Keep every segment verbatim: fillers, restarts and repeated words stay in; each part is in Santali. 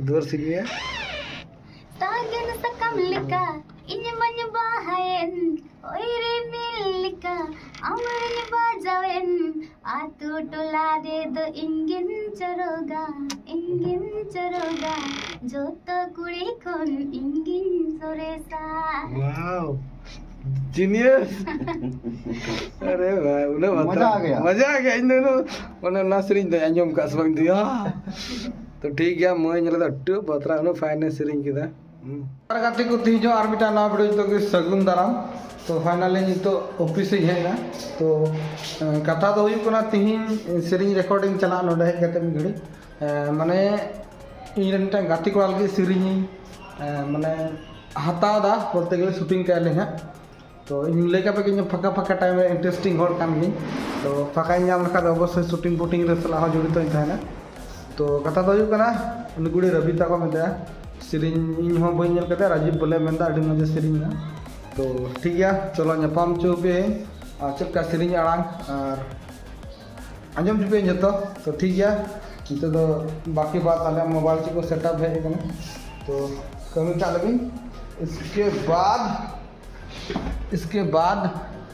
ᱫᱩᱣᱟᱹᱨ ᱥᱤᱧ ᱢᱮᱭᱟ᱾ ᱥᱟᱜᱮᱱ ᱥᱟᱠᱟᱢ ᱞᱮᱠᱟ ᱤᱧ ᱢᱟᱧ ᱵᱟᱦᱟᱭᱮᱱ, ᱳᱭ ᱨᱤᱢᱤᱞ ᱞᱮᱠᱟ ᱟᱢᱨᱤᱧ ᱵᱟᱡᱟᱣᱮᱱ, ᱟᱛᱳ ᱴᱚᱞᱟ ᱨᱮᱫᱚ ᱤᱧᱜᱤᱧ ᱪᱚᱨᱚᱜᱟ, ᱤᱧᱜᱤᱧ ᱪᱚᱨᱚᱜᱟ, ᱡᱚᱛᱚ ᱠᱩᱲᱤ ᱠᱷᱚᱱ ᱤᱧᱜᱤᱧ ᱥᱚᱨᱮᱥᱟ᱾ ᱣᱟᱣ, ᱡᱤᱱᱤᱭᱟᱥ᱾ ᱟᱨᱮ ᱵᱷᱟᱭ, ᱩᱱᱟᱹᱜ ᱢᱚᱡᱟ ᱵᱟᱛᱨᱟᱣ᱾ ᱟ ᱜᱮᱭᱟ᱾ ᱢᱚᱡᱟ ᱟ ᱜᱮᱭᱟ᱾ ᱤᱧ ᱫᱚ ᱩᱱᱟᱹᱜ, ᱚᱱᱟ, ᱚᱱᱟ ᱥᱮᱨᱮᱧ ᱫᱚᱧ ᱟᱸᱡᱚᱢ ᱠᱟᱜ ᱥᱮ ᱵᱟᱝ ᱫᱩᱭᱟ᱾ ᱛᱚ ᱴᱷᱤᱠ ᱜᱮᱭᱟ, ᱢᱟᱹᱭ ᱧᱮᱞ ᱫᱚ ᱟᱹᱰᱤ ᱵᱟᱛᱨᱟᱣ, ᱩᱱᱟᱹᱜ ᱯᱷᱟᱭᱤᱱ ᱮ ᱥᱮᱨᱮᱧ ᱠᱮᱫᱟ᱾ ᱦᱩᱸ᱾ ᱟᱨ ᱜᱟᱛᱮ ᱠᱚ, ᱛᱤᱦᱤᱧ ᱦᱚᱸ ᱟᱨ ᱢᱤᱫᱴᱟᱝ ᱱᱟᱣᱟ ᱵᱷᱤᱰᱤᱭᱳ ᱡᱚᱛᱚ ᱜᱮ ᱥᱟᱹᱜᱩᱱ ᱫᱟᱨᱟᱢ᱾ ᱛᱚ ᱯᱷᱟᱭᱱᱟᱞᱤ ᱱᱤᱛᱚᱜ ᱚᱯᱷᱤᱥ ᱤᱧ ᱦᱮᱡ ᱮᱱᱟ᱾ ᱛᱚ ᱮᱸ, ᱠᱟᱛᱷᱟ ᱫᱚ ᱦᱩᱭᱩᱜ ᱠᱟᱱᱟ, ᱛᱤᱦᱤᱧ ᱥᱮᱨᱮᱧ ᱨᱮᱠᱚᱨᱰᱤᱝ ᱪᱟᱞᱟᱜᱼᱟ ᱱᱚᱰᱮ ᱦᱮᱡ ᱠᱟᱛᱮ ᱢᱤᱫ ᱜᱷᱟᱹᱲᱤᱡ᱾ ᱮᱸ, ᱢᱟᱱᱮ ᱤᱧ ᱨᱮᱱ ᱢᱤᱫᱴᱟᱝ ᱜᱟᱛᱮ ᱠᱚᱲᱟ ᱞᱟᱹᱜᱤᱫ ᱥᱮᱨᱮᱧ ᱤᱧ, ᱮᱸ, ᱢᱟᱱᱮ ᱦᱟᱛᱟᱣ ᱫᱟ, ᱵᱚᱞᱛᱮ ᱜᱮᱞᱮ ᱥᱩᱴᱤᱝ ᱛᱟᱭᱟᱞᱮ ᱦᱟᱸᱜ᱾ ᱛᱚ ᱤᱧ ᱞᱟᱹᱭ ᱠᱟᱜ ᱯᱮ ᱜᱮ, ᱤᱧ ᱯᱷᱟᱸᱠᱟ ᱯᱷᱟᱸᱠᱟ ᱴᱟᱭᱤᱢ ᱨᱮ ᱤᱱᱴᱟᱨᱮᱥᱴᱤᱝ ᱦᱚᱲ ᱠᱟᱱ ᱜᱤᱭᱟᱹᱧ᱾ ᱛᱚ ᱯᱷᱟᱸᱠᱟᱧ ᱧᱟᱢ ᱞᱮᱠᱷᱟᱱ ᱫᱚ ᱚᱵᱚᱥᱥᱳᱭ ᱥᱩᱴᱤᱝ ᱯᱩᱴᱤᱝ ᱨᱮ ᱥᱟᱞᱟᱜ ᱦᱚᱸ ᱡᱚᱲᱤᱛᱚᱧ ᱛᱟᱦᱮᱱᱟ᱾ ᱛᱚ ᱠᱟᱛᱷᱟ ᱫᱚ ᱦᱩᱭᱩᱜ ᱠᱟᱱᱟ, ᱩᱱᱤ ᱠᱩᱲᱤ ᱨᱚᱵᱤᱛᱟ ᱠᱚ ᱢᱮᱛᱟᱭᱟ, ᱥᱮᱨᱮᱧ ᱤᱧ ᱦᱚᱸ ᱵᱟᱹᱧ ᱧᱮᱞ ᱠᱟᱫᱟ, ᱨᱟᱡᱤᱵᱽ ᱵᱚᱞᱮ ᱢᱮᱱᱫᱟ ᱟᱹᱰᱤ ᱢᱚᱡᱽ ᱮ ᱥᱮᱨᱮᱧ ᱫᱟ᱾ ᱛᱚ ᱴᱷᱤᱠ ᱜᱮᱭᱟ, ᱪᱚᱞᱚ ᱧᱟᱯᱟᱢ ᱦᱚᱪᱚ ᱯᱮ ᱟᱨ ᱪᱮᱫ ᱞᱮᱠᱟ ᱥᱮᱨᱮᱧ ᱟᱲᱟᱝ ᱟᱨ ᱟᱸᱡᱚᱢ ᱦᱚᱪᱚ ᱯᱮ ᱡᱚᱛᱚ᱾ ᱛᱚ ᱴᱷᱤᱠ ᱜᱮᱭᱟ, ᱱᱤᱛᱚᱜ ᱫᱚ ᱵᱟᱠᱤ ᱵᱟᱫ ᱟᱞᱮ ᱢᱳᱵᱟᱭᱤᱞ ᱪᱮᱫ ᱠᱚ ᱥᱮᱴᱟᱯ ᱦᱮᱡ ᱟᱠᱟᱱᱟ, ᱛᱚ ᱠᱟᱹᱢᱤ ᱠᱟᱜ ᱞᱮᱜᱤᱧ᱾ ᱤᱥᱠᱮ ᱵᱟᱫ, ᱤᱥᱠᱮ ᱵᱟᱫ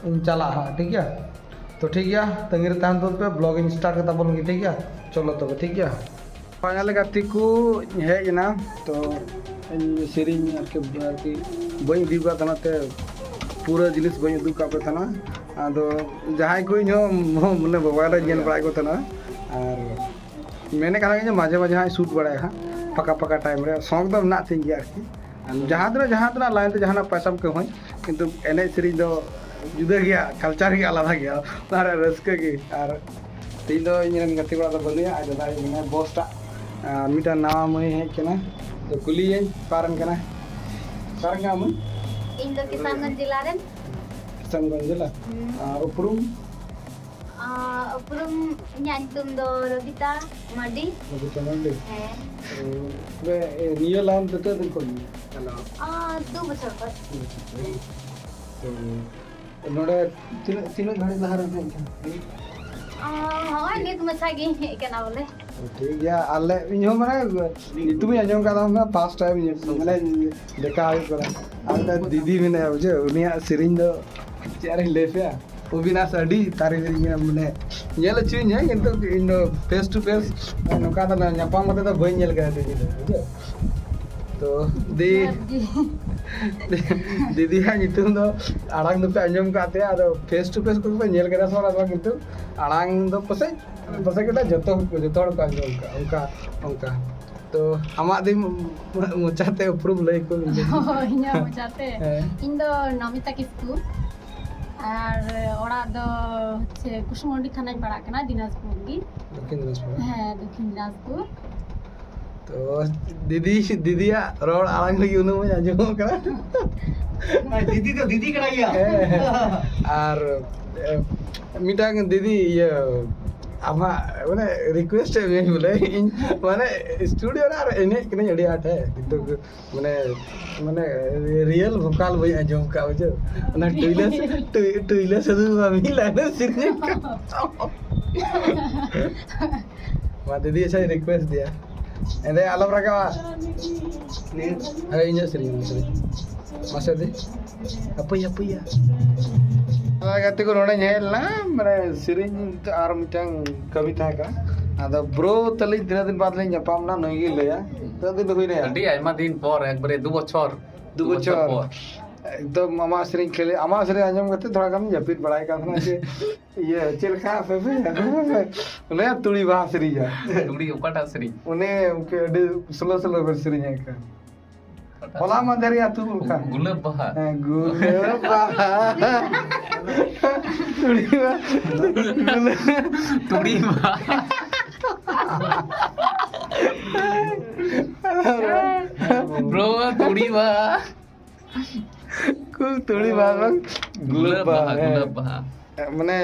ᱤᱧ ᱪᱟᱞᱟᱜᱼᱟ ᱦᱟᱸᱜ, ᱴᱷᱤᱠ ᱜᱮᱭᱟ? ᱛᱚ ᱴᱷᱤᱠ ᱜᱮᱭᱟ, ᱛᱟᱺᱜᱤ ᱨᱮ ᱛᱟᱦᱮᱱ ᱛᱟᱵᱚᱱ ᱯᱮ, ᱵᱞᱚᱜ ᱤᱧ ᱥᱴᱟᱨᱴ ᱠᱟᱛᱟ ᱵᱚᱱ ᱜᱮ, ᱴᱷᱤᱠ ᱜᱮᱭᱟ? ᱪᱚᱞᱚ ᱛᱚᱵᱮ, ᱴᱷᱤᱠ ᱜᱮᱭᱟ? ᱯᱷᱟᱭᱱᱟᱞᱤ ᱜᱟᱛᱮ ᱠᱚ ᱦᱮᱡ ᱮᱱᱟ, ᱛᱚ ᱤᱧ ᱥᱮᱨᱮᱧ ᱟᱨᱠᱤ, ᱟᱨᱠᱤ ᱵᱟᱹᱧ ᱤᱫᱤ ᱟᱠᱟᱫ ᱛᱟᱦᱮᱱᱟ, ᱛᱮ ᱯᱩᱨᱟᱹ ᱡᱤᱱᱤᱥ ᱵᱟᱹᱧ ᱩᱫᱩᱜ ᱟᱠᱟᱫ ᱯᱮ ᱛᱟᱦᱮᱱᱟ᱾ ᱟᱫᱚ ᱡᱟᱦᱟᱸᱭ ᱠᱚ ᱤᱧ ᱦᱚᱸ ᱢᱟᱱᱮ ᱢᱳᱵᱟᱭᱤᱞ ᱨᱮ ᱧᱮᱞ ᱵᱟᱲᱟᱭ ᱠᱚ ᱛᱟᱦᱮᱱᱟ, ᱟᱨ ᱢᱮᱱᱮᱫ ᱠᱟᱱᱟ ᱤᱧ ᱢᱟᱡᱷᱮ ᱢᱟᱡᱷᱮ ᱦᱟᱸᱜ ᱥᱩᱴ ᱵᱟᱲᱟᱭᱟ ᱦᱟᱸᱜ, ᱯᱷᱟᱸᱠᱟ ᱯᱷᱟᱸᱠᱟ ᱴᱟᱭᱤᱢ ᱨᱮ᱾ ᱥᱚᱠ ᱫᱚ ᱢᱮᱱᱟᱜ ᱛᱤᱧ ᱜᱮᱭᱟ ᱟᱨᱠᱤ, ᱡᱟᱦᱟᱸ ᱛᱤᱱᱟᱹᱜ, ᱡᱟᱦᱟᱸ ᱛᱤᱱᱟᱹᱜ ᱞᱟᱭᱤᱱ ᱛᱮ ᱡᱟᱦᱟᱱᱟᱜ ᱯᱚᱭᱥᱟᱢ ᱠᱟᱹᱢᱟᱹᱧ, ᱠᱤᱱᱛᱩ ᱮᱱᱮᱡ ᱥᱮᱨᱮᱧ ᱫᱚ ᱡᱩᱫᱟᱹ ᱜᱮᱭᱟ, ᱠᱟᱞᱪᱟᱨ ᱜᱮ ᱟᱞᱟᱫᱟ ᱜᱮᱭᱟ, ᱚᱱᱟ ᱨᱮᱭᱟᱜ ᱨᱟᱹᱥᱠᱟᱹ ᱜᱮ᱾ ᱟᱨ ᱛᱮᱦᱮᱧ ᱫᱚ ᱤᱧ ᱨᱮᱱ ᱜᱟᱛᱮ ᱠᱚᱲᱟ ᱫᱚ ᱵᱟᱹᱱᱩᱭᱟ, ᱟᱡ ᱫᱟᱫᱟ ᱦᱮᱡ ᱢᱮᱱᱟᱭᱟ ᱵᱚᱥ ᱴᱟᱜ᱾ ᱟᱨ ᱢᱤᱫᱴᱟᱝ ᱱᱟᱣᱟ ᱢᱟᱹᱭ ᱦᱮᱡ ᱠᱟᱱᱟ, ᱛᱚ ᱠᱩᱞᱤᱭᱟᱹᱧ ᱚᱠᱟ ᱨᱮᱱ ᱠᱟᱱᱟᱭ, ᱚᱠᱟ ᱨᱮᱱ ᱠᱟᱱᱟ ᱢᱟᱹᱭ? ᱤᱧ ᱫᱚ ᱠᱤᱥᱟᱱᱜᱚᱸᱡᱽ ᱡᱮᱞᱟ ᱨᱮᱱ᱾ ᱠᱤᱥᱟᱱᱜᱚᱸᱡᱽ ᱡᱮᱞᱟ? ᱦᱩᱸ᱾ ᱟᱨ ᱩᱯᱨᱩᱢ? ᱟᱨ ᱩᱯᱨᱩᱢ, ᱤᱧᱟᱹᱜ ᱧᱩᱛᱩᱢ ᱫᱚ ᱨᱚᱵᱤᱛᱟ ᱢᱟᱨᱰᱤ᱾ ᱨᱚᱵᱤᱛᱟ ᱢᱟᱨᱰᱤ? ᱦᱮᱸ᱾ ᱛᱚᱵᱮ, ᱮ, ᱱᱤᱭᱟᱹ ᱞᱟᱭᱤᱱ ᱛᱮ ᱛᱤᱱᱟᱹᱜ ᱫᱤᱱ ᱠᱷᱚᱱ ᱪᱟᱞᱟᱣ? ᱟᱨ ᱫᱩ ᱵᱚᱪᱷᱚᱨ ᱠᱷᱚᱱ᱾ ᱫᱩ ᱵᱚᱪᱷᱚᱨ ᱠᱷᱚᱱ᱾ ᱛᱚ, ᱱᱚᱰᱮ ᱛᱤᱱᱟᱹᱜ, ᱛᱤᱱᱟᱹᱜ ᱜᱷᱟᱹᱲᱤᱡ ᱞᱟᱦᱟ ᱨᱮᱢ ᱦᱮᱡ ᱠᱟᱱᱟ? ᱟᱨ ᱦᱚᱸᱜᱼᱚᱭ ᱱᱤᱛ ᱢᱟᱪᱷᱟ ᱜᱤᱧ ᱦᱮᱡ ᱠᱟᱱᱟ ᱵᱚᱞᱮ᱾ ᱴᱷᱤᱠ ᱜᱮᱭᱟ, ᱟᱞᱮ, ᱤᱧ ᱦᱚᱸ ᱢᱟᱱᱮ ᱧᱩᱛᱩᱢ ᱤᱧ ᱟᱸᱡᱚᱢ ᱠᱟᱫᱟ, ᱚᱱᱟ first time ᱢᱟᱱᱮ ᱫᱮᱠᱷᱟ ᱦᱩᱭᱩᱜ ᱠᱟᱱᱟ᱾ ᱟᱨ ᱢᱤᱫᱴᱟᱝ ᱫᱤᱫᱤ ᱢᱮᱱᱟᱭᱟ, ᱵᱩᱡᱷᱟᱹᱣ, ᱩᱱᱤᱭᱟᱜ ᱥᱮᱨᱮᱧ ᱫᱚ ᱪᱮᱫ ᱟᱨᱤᱧ ᱞᱟᱹᱭ ᱯᱮᱭᱟ, ᱚᱵᱤᱱᱟᱥ ᱟᱹᱰᱤ ᱛᱟᱹᱨᱤᱯᱷ ᱤᱧ ᱠᱟᱱᱟ, ᱢᱟᱱᱮ ᱧᱮᱞ ᱦᱚᱪᱚᱧᱟᱭ, ᱠᱤᱱᱛᱩ ᱤᱧ ᱫᱚ face to face ᱱᱚᱝᱠᱟ ᱫᱚ ᱧᱟᱯᱟᱢ ᱠᱟᱛᱮ ᱫᱚ ᱵᱟᱹᱧ ᱧᱮᱞ ᱠᱟᱫᱟ ᱫᱤᱫᱤ ᱫᱚ, ᱵᱩᱡᱷᱟᱹᱣ᱾ ᱛᱚ ᱫᱤ ᱡᱚᱦᱟᱨ ᱜᱮ᱾ ᱫᱤᱫᱤᱭᱟᱜ ᱧᱩᱛᱩᱢ ᱫᱚ ᱟᱲᱟᱝ ᱫᱚᱯᱮ ᱟᱸᱡᱚᱢ ᱠᱟᱫ ᱛᱟᱭᱟ, ᱟᱫᱚ face to face ᱠᱚᱫᱚ ᱯᱮ ᱧᱮᱞ ᱠᱟᱫᱟ ᱥᱮ ᱵᱟᱝ, ᱠᱤᱱᱛᱩ ᱟᱲᱟᱝ ᱫᱚ ᱯᱟᱥᱮᱡ ᱯᱟᱥᱮᱡ ᱠᱟᱛᱷᱟ ᱡᱚᱛᱚ, ᱡᱚᱛᱚ ᱦᱚᱲ ᱠᱚ ᱟᱸᱡᱚᱢ ᱠᱟᱜᱼᱟ, ᱚᱱᱠᱟ, ᱚᱱᱠᱟ, ᱚᱱᱠᱟ᱾ ᱛᱚ ᱟᱢᱟᱜ ᱫᱤ ᱢᱚᱪᱟᱛᱮ ᱩᱯᱨᱩᱢ ᱞᱟᱹᱭ ᱠᱚ᱾ ᱤᱧᱟᱹᱜ ᱢᱚᱪᱟᱛᱮ? ᱦᱮᱸ᱾ ᱤᱧ ᱫᱚ ᱱᱚᱢᱤᱛᱟ ᱠᱤᱥᱠᱩ, ᱟᱨ ᱚᱲᱟᱜ ᱫᱚ ᱦᱚᱪᱪᱷᱮ ᱠᱩᱥᱩᱢᱚᱱᱰᱤ ᱛᱷᱟᱱᱟᱧ ᱯᱟᱲᱟᱜ ᱠᱟᱱᱟ, ᱫᱤᱱᱟᱡᱽᱯᱩᱨ ᱜᱮ᱾ ᱫᱚᱠᱠᱷᱤᱱ ᱫᱤᱱᱟᱡᱽᱯᱩᱨ᱾ ᱦᱮᱸ, ᱫᱚᱠᱠᱷᱤᱱ ᱫᱤᱱᱟᱡᱽᱯᱩᱨ᱾ ᱛᱚ ᱫᱤᱫᱤ, ᱫᱤᱫᱤᱭᱟᱜ ᱨᱚᱲ ᱟᱲᱟᱝ ᱞᱟᱹᱜᱤᱫ ᱩᱱᱟᱹᱜ ᱢᱚᱡᱽ ᱟᱸᱡᱚᱢᱚᱜ ᱠᱟᱱᱟ᱾ ᱟᱨ ᱫᱤᱫᱤ ᱫᱚ ᱫᱤᱫᱤ ᱠᱟᱱᱟ ᱜᱮᱭᱟ᱾ ᱦᱮᱸ, ᱦᱮᱸ᱾ ᱟᱨ ᱮ, ᱢᱤᱫᱴᱟᱝ ᱫᱤᱫᱤ, ᱤᱭᱟᱹ, ᱟᱢᱟᱜ ᱢᱟᱱᱮ request ᱮ ᱢᱤᱭᱟᱹᱧ ᱵᱚᱞᱮ, ᱤᱧ ᱢᱟᱱᱮ studio ᱨᱮ ᱟᱨ ᱮᱱᱮᱡ ᱠᱟᱹᱱᱟᱹᱧ ᱟᱹᱰᱤ ᱟᱸᱴ, ᱦᱮᱸ, ᱠᱤᱱᱛᱩ ᱢᱟᱱᱮ, ᱢᱟᱱᱮ real vocal ᱵᱟᱹᱧ ᱟᱸᱡᱚᱢ ᱠᱟᱜᱼᱟ, ᱵᱩᱡᱷᱟᱹᱣ? ᱚᱱᱟ ᱴᱩᱭᱞᱟᱹ, ᱴᱩᱭ-, ᱴᱩᱭᱞᱟᱹ ᱥᱟᱹᱫᱷᱩ ᱵᱟᱵᱟ ᱢᱤᱫ line ᱮ ᱥᱮᱨᱮᱧ ᱠᱟᱜ᱾ ᱢᱟ ᱫᱤᱫᱤ, ᱟᱪᱪᱷᱟᱧ request ᱫᱮᱭᱟ, ᱮᱸᱰᱮ ᱟᱞᱚᱢ ᱨᱟᱜᱟᱣᱟ᱾ ᱦᱮᱸ, ᱤᱧᱟᱹᱜ ᱥᱮᱨᱮᱧ, ᱤᱧᱟᱹᱜ ᱥᱮᱨᱮᱧ᱾ ᱢᱟᱥᱮ ᱫᱤ, ᱦᱟᱹᱯᱟᱹᱭ, ᱦᱟᱹᱯᱟᱹᱭᱟ᱾ ᱜᱟᱛᱮ ᱠᱚ ᱱᱚᱰᱮᱧ ᱦᱮᱡ ᱞᱮᱱᱟ, ᱢᱟᱱᱮ ᱥᱮᱨᱮᱧ ᱟᱨ ᱢᱤᱫᱴᱟᱝ ᱠᱟᱹᱢᱤ ᱛᱟᱦᱮᱸ ᱠᱟᱱᱟ᱾ ᱟᱫᱚ bro ᱛᱟᱹᱞᱤᱧ ᱛᱤᱱᱟᱹᱜ ᱫᱤᱱ ᱵᱟᱫᱽ ᱞᱤᱧ ᱧᱟᱯᱟᱢ ᱮᱱᱟ, ᱱᱩᱭ ᱜᱮ ᱞᱟᱹᱭᱟ᱾ ᱛᱤᱱᱟᱹᱜ ᱫᱤᱱ ᱦᱩᱭᱱᱟ? ᱟᱹᱰᱤ ᱟᱭᱢᱟ ᱫᱤᱱ ᱯᱚᱨ, ᱮᱠᱵᱟᱨᱮ ᱫᱩ ᱵᱚᱪᱷᱚᱨ᱾ ᱫᱩ ᱫᱩ ᱵᱚᱪᱷᱚᱨ ᱵᱚᱪᱷᱚᱨ᱾ ᱯᱚᱨ᱾ ᱮᱠᱫᱚᱢ ᱟᱢᱟᱜ ᱥᱮᱨᱮᱧ ᱠᱷᱟᱹᱞᱤ, ᱟᱢᱟᱜ ᱥᱮᱨᱮᱧ ᱟᱸᱡᱚᱢ ᱠᱟᱛᱮ ᱛᱷᱚᱲᱟ ᱜᱟᱱ ᱡᱟᱹᱯᱤᱫ ᱵᱟᱲᱟᱭ ᱠᱟᱱ ᱛᱟᱦᱮᱱᱟ ᱡᱮ, ᱤᱭᱟᱹ, ᱪᱮᱫ ᱞᱮᱠᱟ ᱟᱯᱮ ᱯᱮ, ᱟᱯᱮ ᱯᱮ, ᱚᱱᱮ ᱛᱩᱲᱤ ᱵᱟᱦᱟ ᱥᱮᱨᱮᱧᱟ᱾ ᱛᱩᱲᱤ ᱚᱠᱟᱴᱟᱜ ᱥᱮᱨᱮᱧ? ᱚᱱᱮ ᱩᱱᱠᱩ ᱟᱹᱰᱤ slow slow ᱵᱮᱱ ᱥᱮᱨᱮᱧᱟ ᱮᱱᱠᱷᱟᱱ᱾ ᱦᱚᱞᱟ ᱢᱟᱫᱷᱮᱨ ᱜᱮ ᱟᱹᱛᱩ ᱚᱱᱠᱟ᱾ ᱜᱩᱞᱟᱹᱵ ᱵᱟᱦᱟ᱾ ᱦᱮᱸ, ᱜᱩᱞᱟᱹᱵ ᱵᱟᱦᱟ᱾ ᱛᱩᱲᱤ ᱵᱟᱦᱟ᱾ ᱛᱩᱲᱤ ᱵᱟᱦᱟ᱾ Bro, ᱛᱩᱲᱤ ᱵᱟᱦᱟ᱾ ᱠᱩ ᱛᱩᱲᱤ ᱵᱟᱦᱟ ᱵᱟᱝ? ᱜᱩᱞᱟᱹᱵ ᱵᱟᱦᱟ, ᱦᱮᱸ᱾ ᱜᱩᱞᱟᱹᱵ ᱵᱟᱦᱟ᱾ ᱢᱟᱱᱮ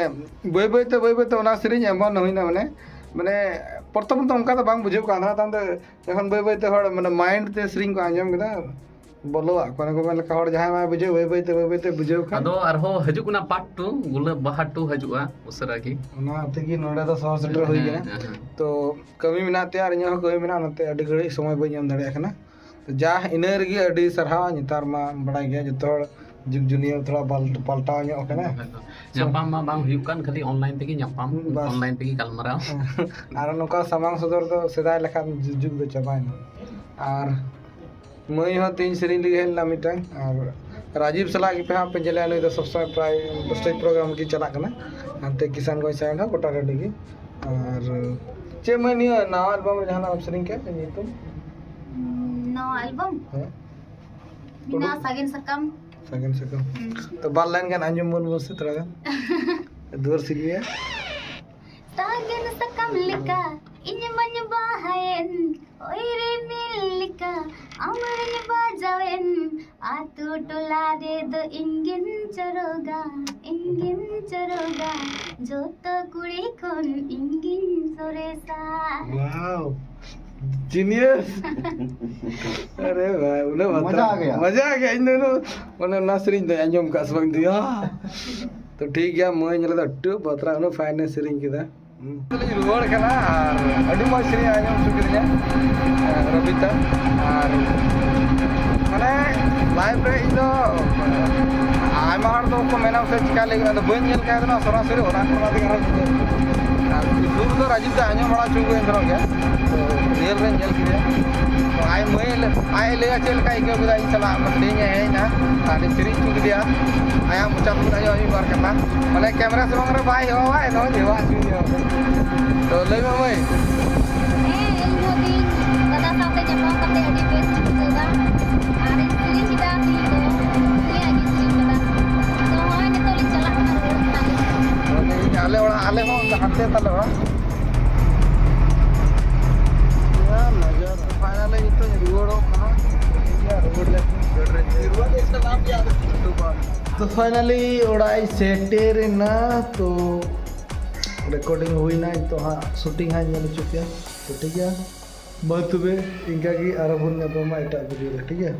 ᱵᱟᱹᱭ ᱵᱟᱹᱭ ᱛᱮ, ᱵᱟᱹᱭ ᱵᱟᱹᱭ ᱛᱮ ᱚᱱᱟ ᱥᱮᱨᱮᱧ ᱮᱢᱚᱱ ᱦᱩᱭᱱᱟ, ᱢᱟᱱᱮ, ᱢᱟᱱᱮ ᱯᱨᱚᱛᱷᱚᱢ ᱫᱚ ᱚᱱᱠᱟ ᱫᱚ ᱵᱟᱝ ᱵᱩᱡᱷᱟᱹᱜ ᱠᱟᱱ ᱛᱟᱦᱮᱱᱟ, ᱛᱟᱭᱚᱢ ᱛᱮ ᱡᱚᱠᱷᱚᱱ ᱵᱟᱹᱭ ᱵᱟᱹᱭ ᱛᱮ ᱦᱚᱲ ᱢᱟᱱᱮ mind ᱛᱮ ᱥᱮᱨᱮᱧ ᱠᱚ ᱟᱸᱡᱚᱢ ᱠᱮᱫᱟ, ᱵᱚᱞᱚᱣᱟᱜ ᱠᱚᱣᱟ᱾ ᱚᱱᱮ ᱠᱚ ᱢᱮᱱ ᱞᱮᱠᱟ, ᱦᱚᱲ ᱡᱟᱦᱟᱸᱭ ᱢᱟᱭ ᱵᱩᱡᱷᱟᱹᱣ, ᱵᱟᱹᱭ ᱵᱟᱹᱭ ᱛᱮ, ᱵᱟᱹᱭ ᱵᱟᱹᱭ ᱛᱮ ᱵᱩᱡᱷᱟᱹᱣ ᱠᱷᱟᱱ᱾ ᱟᱫᱚ ᱟᱨᱦᱚᱸ ᱦᱤᱡᱩᱜ ᱠᱟᱱᱟ ᱯᱟᱨᱴ ᱴᱩ, ᱜᱩᱞᱟᱹᱵ ᱵᱟᱦᱟ ᱴᱩ ᱦᱤᱡᱩᱜᱼᱟ ᱩᱥᱟᱹᱨᱟ ᱜᱮ᱾ ᱚᱱᱟ ᱛᱮᱜᱮ ᱱᱚᱰᱮ ᱫᱚ ᱥᱚᱦᱚᱨ ᱥᱮᱴᱮᱨ ᱦᱩᱭ ᱠᱟᱱᱟ᱾ ᱦᱮᱸ, ᱦᱮᱸ᱾ ᱛᱚ ᱠᱟᱹᱢᱤ ᱢᱮᱱᱟᱜ ᱛᱮ ᱟᱨ ᱤᱧᱟᱹᱜ ᱦᱚᱸ ᱠᱟᱹᱢᱤ ᱢᱮᱱᱟᱜᱼᱟ, ᱚᱱᱟᱛᱮ ᱟᱹᱰᱤ ᱜᱷᱟᱹᱲᱤᱡ ᱥᱚᱢᱚᱭ ᱵᱟᱹᱧ ᱮᱢ ᱫᱟᱲᱮᱭᱟᱜ ᱠᱟᱱᱟ᱾ ᱛᱚ ᱡᱟ ᱤᱱᱟᱹ ᱨᱮᱜᱮ ᱟᱹᱰᱤ ᱥᱟᱨᱦᱟᱣ᱾ ᱱᱮᱛᱟᱨ ᱢᱟ ᱵᱟᱲᱟᱭ ᱜᱮᱭᱟ ᱡᱚᱛᱚ ᱦᱚᱲ ᱡᱩᱜᱽ ᱡᱩᱱᱤᱭᱟᱹ ᱛᱷᱚᱲᱟ ᱵᱟᱞ- ᱯᱟᱞᱴᱟᱣ ᱧᱚᱜ ᱠᱟᱱᱟ᱾ ᱧᱟᱯᱟᱢ ᱢᱟ ᱵᱟᱝ ᱦᱩᱭᱩᱜ ᱠᱟᱱ, ᱠᱷᱟᱹᱞᱤ ᱚᱱᱞᱟᱭᱤᱱ ᱛᱮᱜᱮ ᱧᱟᱯᱟᱢ, ᱵᱟᱥ᱾ ᱚᱱᱞᱟᱭᱤᱱ ᱛᱮᱜᱮ ᱜᱟᱞᱢᱟᱨᱟᱣ᱾ ᱟᱨ ᱱᱚᱝᱠᱟ ᱥᱟᱢᱟᱝ ᱥᱚᱫᱚᱨ ᱫᱚ ᱥᱮᱫᱟᱭ ᱞᱮᱠᱟᱱ ᱡᱩ- ᱡᱩᱜᱽ ᱫᱚ ᱪᱟᱵᱟᱭᱮᱱᱟ᱾ ᱟᱨ ᱢᱟᱹᱭ ᱦᱚᱸ ᱛᱮᱦᱮᱧ ᱥᱮᱨᱮᱧ ᱞᱟᱹᱜᱤᱫ ᱦᱮᱡ ᱞᱮᱱᱟ ᱢᱤᱫᱴᱟᱝ, ᱟᱨ ᱨᱟᱡᱤᱵ ᱥᱟᱞᱟᱜ ᱜᱮ ᱯᱮ ᱦᱟᱸᱜ ᱯᱮ ᱧᱮᱞᱮᱭᱟ, ᱱᱩᱭ ᱫᱚ ᱥᱚᱵ ᱥᱚᱢᱚᱭ ᱯᱨᱟᱭ ᱥᱴᱮᱡᱽ ᱯᱨᱳᱜᱨᱟᱢ ᱜᱮ ᱪᱟᱞᱟᱜ ᱠᱟᱱᱟ ᱦᱟᱱᱛᱮ ᱠᱤᱥᱟᱱᱜᱚᱸᱡᱽ ᱥᱟᱭᱤᱰ ᱦᱚᱸ ᱜᱚᱴᱟ ᱴᱟᱺᱰᱤ ᱜᱮ᱾ ᱟᱨ ᱪᱮᱫ ᱢᱟᱹᱭ, ᱱᱤᱭᱟᱹ ᱱᱟᱣᱟ ᱮᱞᱵᱟᱢ ᱨᱮ ᱡᱟᱦᱟᱱᱟᱜ ᱮᱢ ᱥᱮᱨᱮᱧ ᱠᱟᱜ ᱧᱩᱛᱩᱢ? ᱱᱟᱣᱟ ᱮᱞᱵᱟᱢ ᱦᱮᱸ, ᱢᱮᱱᱟᱜᱼᱟ ᱥᱟᱜᱮᱱ ᱥᱟᱠᱟᱢ᱾ ᱥᱟᱜᱮᱱ ᱥᱟᱠᱟᱢ᱾ ᱛᱚ ᱵᱟᱨ ᱞᱟᱭᱤᱱ ᱜᱟᱱ ᱟᱸᱡᱚᱢ ᱵᱚᱱ ᱢᱮᱥᱮ ᱛᱷᱚᱲᱟ ᱜᱟᱱ᱾ ᱫᱩᱣᱟᱹᱨ ᱥᱤᱧ ᱢᱮᱭᱟ᱾ ᱥᱟᱜᱮᱱ ᱥᱟᱠᱟᱢ ᱞᱮᱠᱟ ᱤᱧ ᱢᱟᱧ ᱵᱟᱦᱟᱭᱮᱱ, ᱳᱭ ᱨᱤᱢᱤᱞ ᱞᱮᱠᱟ ᱟᱢ ᱨᱤᱧ ᱵᱟᱡᱟᱣᱮᱱ, ᱟᱛᱳ ᱴᱚᱞᱟ ᱨᱮᱫᱚ ᱤᱧ ᱜᱤᱧ ᱪᱚᱨᱚᱜᱟ, ᱤᱧ ᱜᱤᱧ ᱪᱚᱨᱚᱜᱟ, ᱡᱚᱛᱚ ᱠᱩᱲᱤ ᱠᱷᱚᱱ ᱤᱧ ᱜᱤᱧ ᱥᱚᱨᱮᱥᱟ᱾ ᱣᱟᱣ, ᱡᱤᱱᱤᱭᱟᱥ᱾ ᱟᱨᱮ ᱵᱷᱟᱭ, ᱩᱱᱟᱹᱜ ᱢᱚᱡᱟ ᱵᱟᱛᱨᱟᱣ᱾ ᱜᱮᱭᱟ᱾ ᱢᱚᱡᱟ ᱜᱮᱭᱟ᱾ ᱤᱧ ᱫᱚ ᱩᱱᱟᱹᱜ, ᱢᱟᱱᱮ, ᱚᱱᱟ ᱥᱮᱨᱮᱧ ᱫᱚ ᱟᱸᱡᱚᱢ ᱠᱟᱜ ᱥᱮ ᱵᱟᱝ ᱫᱩᱭᱟ᱾ ᱛᱚ ᱴᱷᱤᱠ ᱜᱮᱭᱟ, ᱢᱟᱹᱭ ᱧᱮᱞ ᱫᱚ ᱟᱹᱰᱤ ᱵᱟᱛᱨᱟᱣ, ᱩᱱᱟᱹᱜ ᱯᱷᱟᱭᱤᱱ ᱮ ᱥᱮᱨᱮᱧ ᱠᱮᱫᱟ᱾ ᱦᱩᱸ᱾ ᱞᱤᱧ ᱨᱩᱣᱟᱹᱲ ᱠᱟᱱᱟ ᱟᱨ ᱟᱹᱰᱤ ᱢᱚᱡᱽ ᱥᱮᱨᱮᱧ ᱟᱸᱡᱚᱢ ᱦᱚᱪᱚ ᱠᱤᱫᱤᱧᱟ, ᱮ, ᱨᱚᱵᱤᱛᱟ᱾ ᱟᱨ ᱢᱟᱱᱮ ᱞᱟᱭᱤᱵᱷ ᱨᱮ ᱤᱧ ᱫᱚ, ᱮ, ᱟᱭᱢᱟ ᱦᱚᱲ ᱫᱚ ᱠᱚ ᱢᱮᱱᱟ ᱥᱮ ᱪᱤᱠᱟ ᱞᱟᱹᱜᱤᱫ, ᱟᱫᱚ ᱵᱟᱹᱧ ᱧᱮᱞ ᱠᱟᱭ ᱛᱟᱦᱮᱱᱟ ᱥᱚᱨᱟᱥᱚᱨᱤ, ᱚᱱᱟ ᱠᱚ ᱚᱱᱟ ᱛᱮᱜᱮ ᱟᱨᱦᱚᱸ ᱟᱨ ᱥᱩᱨ ᱨᱮᱫᱚ ᱨᱟᱡᱤᱵ ᱫᱚ ᱟᱸᱡᱚᱢ ᱵᱟᱲᱟ ᱦᱚᱪᱚ ᱠᱚᱣᱟᱧ ᱛᱟᱦᱮᱱ ᱜᱮᱭᱟ᱾ ᱛᱚ ᱨᱤᱭᱮᱞ ᱨᱮᱧ ᱧᱮᱞ ᱠᱮᱫᱮᱭᱟ᱾ ᱛᱚ ᱟᱡ ᱢᱟᱹᱭ ᱞᱮ-, ᱟᱡ ᱮ ᱞᱟᱹᱭᱟ ᱪᱮᱫ ᱞᱮᱠᱟ ᱟᱹᱭᱠᱟᱹᱣ ᱠᱮᱫᱟ ᱤᱧ ᱥᱟᱞᱟᱜ, ᱢᱟᱱᱮ ᱛᱮᱦᱮᱧ ᱮ ᱦᱮᱡ ᱮᱱᱟ ᱟᱨ ᱤᱧ ᱥᱮᱨᱮᱧ ᱦᱚᱪᱚ ᱠᱮᱫᱮᱭᱟ᱾ ᱟᱭᱟᱜ ᱢᱚᱪᱟ ᱠᱷᱚᱱ ᱟᱸᱡᱚᱢ ᱢᱤᱫ ᱵᱟᱨ ᱠᱟᱛᱷᱟ, ᱢᱟᱱᱮ ᱠᱮᱢᱨᱟ ᱥᱟᱢᱟᱝ ᱨᱮ ᱵᱟᱭ ᱦᱮᱣᱟᱣᱟ, ᱮᱱᱦᱚᱸ ᱦᱮᱣᱟ ᱦᱚᱪᱚᱭᱮᱭᱟ᱾ ᱛᱚ ᱞᱟᱹᱭ ᱢᱮ ᱢᱟᱹᱭ᱾ ᱦᱮᱸ, ᱤᱧ ᱦᱚᱸ ᱛᱮᱦᱮᱧ ᱫᱟᱫᱟ ᱥᱟᱶᱛᱮ ᱧᱟᱯᱟᱢ ᱠᱟᱛᱮ ᱟᱹᱰᱤ ᱵᱮᱥ ᱤᱧ ᱵᱩᱡᱷᱟᱹᱣ ᱮᱫᱟ᱾ ᱟᱨ ᱤᱧ ᱥᱮᱨᱮᱧ ᱠᱮᱫᱟ ᱛᱮᱦᱮᱧ ᱫᱚ, ᱩᱱᱤᱭᱟᱜ ᱜᱮ ᱥᱮᱨᱮᱧ ᱠᱮᱫᱟ᱾ ᱛᱚ ᱦᱚᱸᱜᱼᱚᱭ ᱱᱤᱛᱚᱜ ᱞᱤᱧ ᱪᱟᱞᱟᱜ ᱠᱟᱱᱟ ᱨᱩᱣᱟᱹᱲ ᱠᱟᱱᱟ ᱞᱤᱧ᱾ ᱟᱞᱮ ᱚᱲᱟᱜ, ᱟᱞᱮ ᱦᱚᱸ ᱦᱟᱱᱛᱮ ᱛᱟᱞᱮ ᱚᱲᱟᱜ᱾ ᱯᱷᱟᱭᱱᱟᱞᱤ ᱱᱤᱛᱚᱜ ᱤᱧ ᱨᱩᱣᱟᱹᱲᱚᱜ ᱠᱟᱱᱟ᱾ ᱨᱩᱣᱟᱹᱲ ᱞᱮᱱ ᱛᱚ ᱯᱷᱟᱭᱱᱟᱞᱤ ᱚᱲᱟᱜ ᱤᱧ ᱥᱮᱴᱮᱨ ᱮᱱᱟ᱾ ᱛᱚ ᱨᱮᱠᱚᱨᱰᱤᱝ ᱦᱩᱭᱱᱟ, ᱱᱤᱛᱚᱜ ᱦᱟᱸᱜ ᱥᱩᱴᱤᱝ ᱦᱟᱸᱜ ᱧᱮᱞ ᱦᱚᱪᱚ ᱯᱮᱭᱟ᱾ ᱛᱚ ᱴᱷᱤᱠ ᱜᱮᱭᱟ, ᱢᱟ ᱛᱚᱵᱮ ᱤᱱᱠᱟ ᱜᱮ, ᱟᱨᱚ ᱵᱚᱱ ᱧᱟᱯᱟᱢᱟ ᱮᱴᱟᱜ ᱵᱷᱤᱰᱤᱭᱳ ᱨᱮ, ᱴᱷᱤᱠ ᱜᱮᱭᱟ?